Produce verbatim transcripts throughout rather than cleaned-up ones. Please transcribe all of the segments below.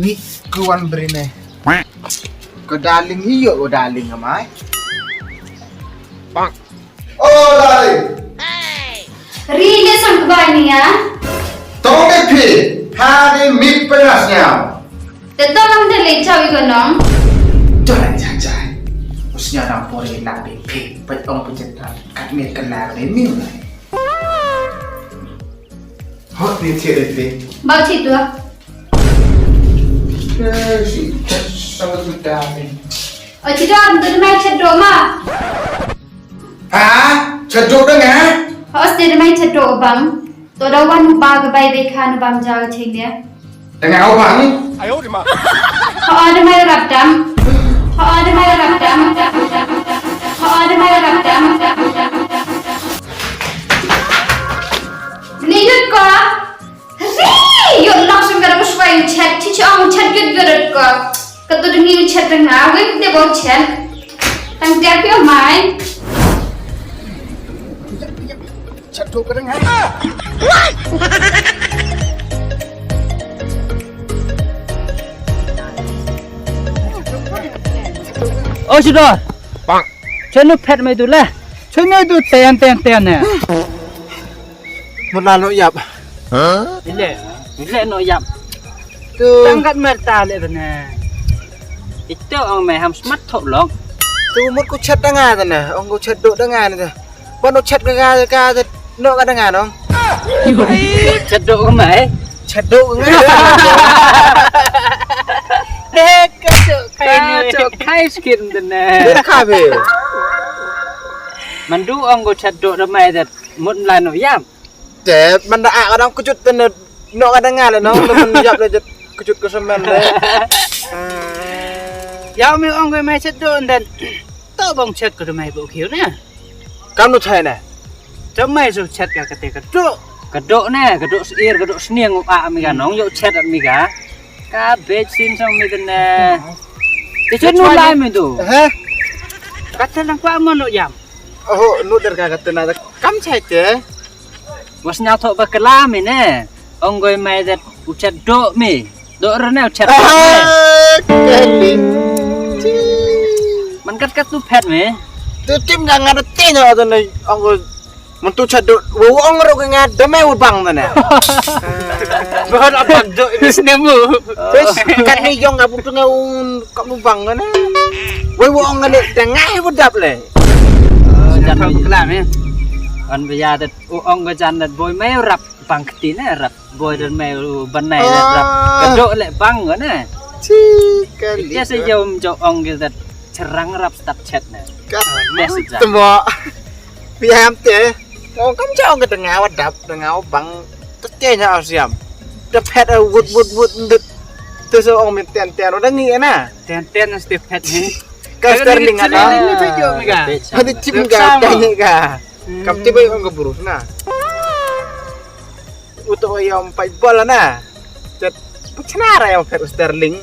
Ni kuan brine. Ko darling hi yo, ko darling amai. Oh, darling. Ri le sang kbai ni ya. Tong de phi, ha de mit penas nya. Te tong am de le chau i ko nong. Jangan jajai. Usnya dang pori nak de phi, pet ong pejet kat mit kena de mi. Hot ni thied de phi. Bau thied tu. Eh, si, sama tu dah ni. Oh, thied tu, tu mai thied tu ma. Ha? Thied tu dah nga? Oh, si tu mai thied tu bang. To da wan ba ka bai bai khan bam jaw ching dia. Dah nga bang? Ho, da mai rap dam. Ho, da mai rap dam. Ho, da mai rap dam. Ni yut ko. Hey, yo, langsung ka da u shwa u chat, chi chi ong chat yut yut ko. Ka tu dang u chat dang na, wei de bo chat. Tang tiap yo mai. Chat tu ka dang ha. Oh, sudah. Bang. Chenu phet mai tu le. Chenu tu ten ten ten ne. Mut la no yap. Ile, ile no yap. Tu. Tangkat mer ta le ne. Itu ong mai ham smat thok long. Tu mut ku chat dang nga ne, ong ku chat do dang nga ne. Ban no chat ka ka ka no ka dang nga no. Chat do ka mai. Chat do ka nga. Dek ka chok kai ni. Chok kai skin de ne. Dek ka be. Mandu ong ko chat do da mai dat mut la no yap. Te man da a ka dang kujut te ne no ka dang nga le no, le man yap le jet kujut ko semen le. Yau mi ong ko mai chat do den. To bong chat ko mai bo khiu ne. Kam nu thai ne. Chom mai su chat ka kate ka do. Ka do ne, ka do sir, ka do sniang u a mi ka nong yo chat mi ka. Ka bej sin song mi ne. Te chat nu lai mi tu. He? Kata lang kwa mo no yam. Oh, nu der ka kata na kam chai te. Was nyau thok ba kala mi ne. Ong goi mai det u chat do mi. Do re ne u chat do mi. Ah, kali. Man kat kat tu phet mi. Tu tim ka nga te nya tu ne ong goi. Man tu chat do. Wo ong ro ka nga de me wo bang tu ne. Bahar abang do ini snem mu. Terus kat ni yong ka bu tu nga un ka mu bang tu ne. Wo wo ong nga le da nga he wo dap le. Jan kala mi. An bia det u ong ka jan det boi me rap. Bang kti ne rap boi dan mai u ban nai rap. Ka do le bang ne. Chi kali. Te se jom jo ong gil dat cherang rap stap chat ne. Ka te se ja. Temo. Piam te. Ong kam jo ong ka denga wa dap denga wa bang. Te te nya siam. Te phet wut wut wut ndut. Te so ong min ten ten wa dangi na. Ten ten ste phet ne. Ka sterling ada. Hadi chim ga tanya ga. Kam te bai ong ka burus na. Uto ya um pai bola na. Chat pachna ra ya phet sterling.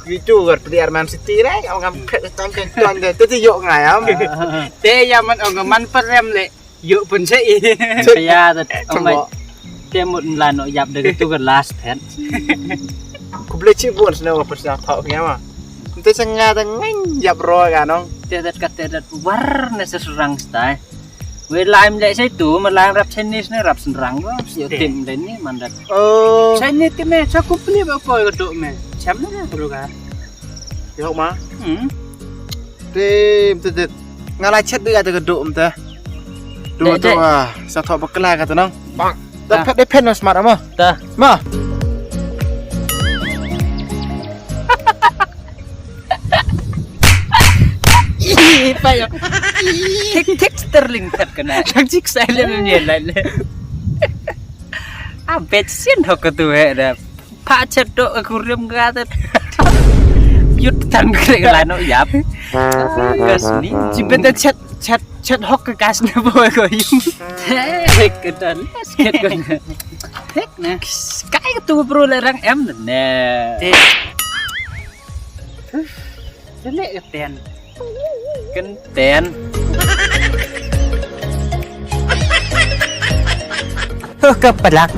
Kitu gar player Man City ra ya kam phet tam kan ton de te yo nga ya. Te ya man ong man parem le. Yo pun se i. Ya dat ong mai. Te mut la no yap de tu gar last phet. Ku ble chi bun sne wa pachna thok ya ma. Te sanga da ngan yap ro ga nong. Te dat ka te dat war ne se surang stai. Wei laim le sai tu ma laim rap Chinese ne rap senrang ko. Yo tim le ni man dat. Oh. Chinese te me sa ku pli ba ko do me. Cham ne bro ga. Yo ma. Hmm. Tim te te. Nga la chat de ya te do um te. Do to ah. Sa tho bakla ka te nong. Bang. Da phet de phet no smart ama. Da. Ma. Ih, pa yo. Tik tik sterling phet kana. Thak jik silent ni lai le. A bet sin ho ko tu he da. Pa chat do ko rim ga da. Yut tan kre la no yap. Gas ni. Jibet da chat chat chat hok ka gas ne boy ko yum. Hek ka dan. Hek ka. Hek na. Kai ka tu bro le rang em ne. Te. Te le ka ten. Kan ten. Ka palak.